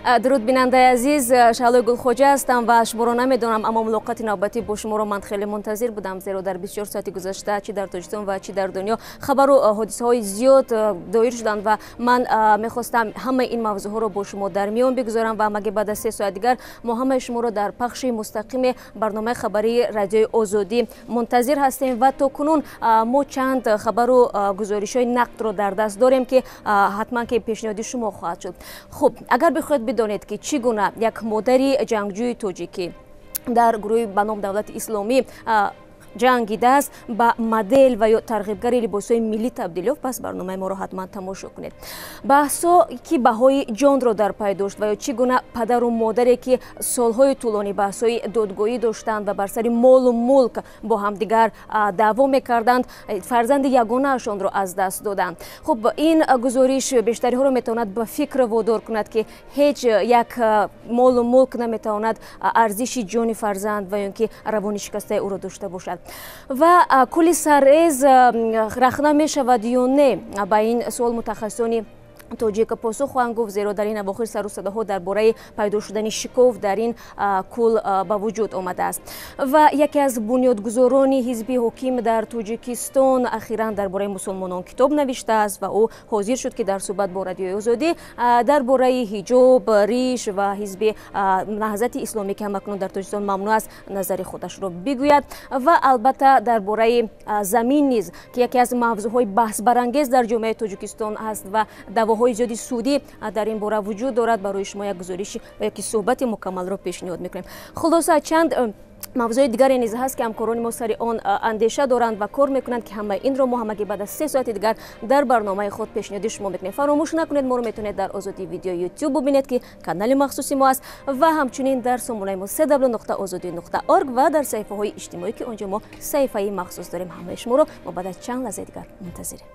Дуруд, бинандаи азиз, Шаҳлои Гулхоҷа ҳастам ва шуморо намедонам, аммо мулоқоти навбатӣ бо шуморо ман хеле мунтазир будам, зеро дар 24 соати гузашта чӣ дар Тоҷикистон ва чӣ дар дунё хабару ҳодисаҳои зиёд доир шуданд ва ман мехостам ҳамаи ин мавзӯъҳоро бо шумо дар миён бигузорам. Ва ҳамагӣ баъд аз 3 соат дигар мо ҳамаи шуморо дар пахши мустақими барномаи хабарии Радиои Озодӣ мунтазир ҳастем. Ва то кунун мо чанд хабару гузоришҳои нақдро дар даст дорем, ки ҳатман ки пешниҳоди шумо хоҳад шуд. Хуб, агар бихоҳед бидонед, ки чӣ гуна як модари ҷангҷӯи тоҷикӣ дар гурӯҳи ба ном Давлати Исломӣ ҷангидааст, ба модел ва ё тарғибгари либосҳои миллӣ табдил ёфт, пас барномаи моро ҳатман тамошо кунед. Баҳсҳо, ки баҳои ҷонро дар пай дошт, ва ё чӣ гуна падару модаре, ки солҳои тӯлонӣ баҳсҳои додгоҳӣ доштанд ва бар сари молу мулк бо ҳамдигар даъво мекарданд, фарзанди ягонаашонро аз даст доданд. Хуб, ин гузориш бештариҳоро метавонад ба фикр водор кунад, ки ҳеҷ як молу мулк наметавонад арзиши ҷони фарзанд ва ё ин ки равони шикастаи ӯро дошта бошад. Ва кӯли Сарез рахна мешавад ё не, ба ин суол мутахассисони тоҷик посух хоҳанд гуфт, зеро дар ин авохир сару садоҳо дар бораи пайдо шудани шикоф дар ин кӯл ба вуҷуд омадааст. Ва яке аз бунёдгузорони ҳизби ҳоким дар Тоҷикистон ахиран дар бораи мусулмонон китоб навиштааст ва ӯ ҳозир шуд, ки дар суҳбат бо Радиои Озодӣ дар бораи ҳиҷоб, риш ва ҳизби Наҳзати Исломӣ, ки ҳамакнун дар Тоҷикистон мамнӯъ аст, назари худашро бигӯяд. Ва албатта, дар бораи замин низ, ки яке аз мавзӯъҳои баҳсбарангез дар ҷомеаи Тоҷикистон аст ва даъвоҳои зиёди судӣ дар ин бора вуҷуд дорад, барои шумо як гузориши ва яки суҳбати мукаммалро пешниҳод мекунем. Хулоса, чанд мавзӯи дигаре низ ҳаст, ки ҳамкорони мо сари он андеша доранд ва кор мекунанд, ки ҳамаи инро мо ҳамагӣ баъд аз 3 соати дигар дар барномаи худ пешниҳоди шумо мекунем. Фаромӯш накунед, моро метавонед дар Озодӣ Видео Ютуб бубинед, ки канали махсуси мо аст, ва ҳамчунин дар сомонаи мо cw.ozodi.org ва дар саҳифаҳои иҷтимоӣ, ки он ҷо мо саҳифаи махсус дорем. Ҳамаи шуморо мо баъд аз чанд лаҳзаи дигар мунтазирем.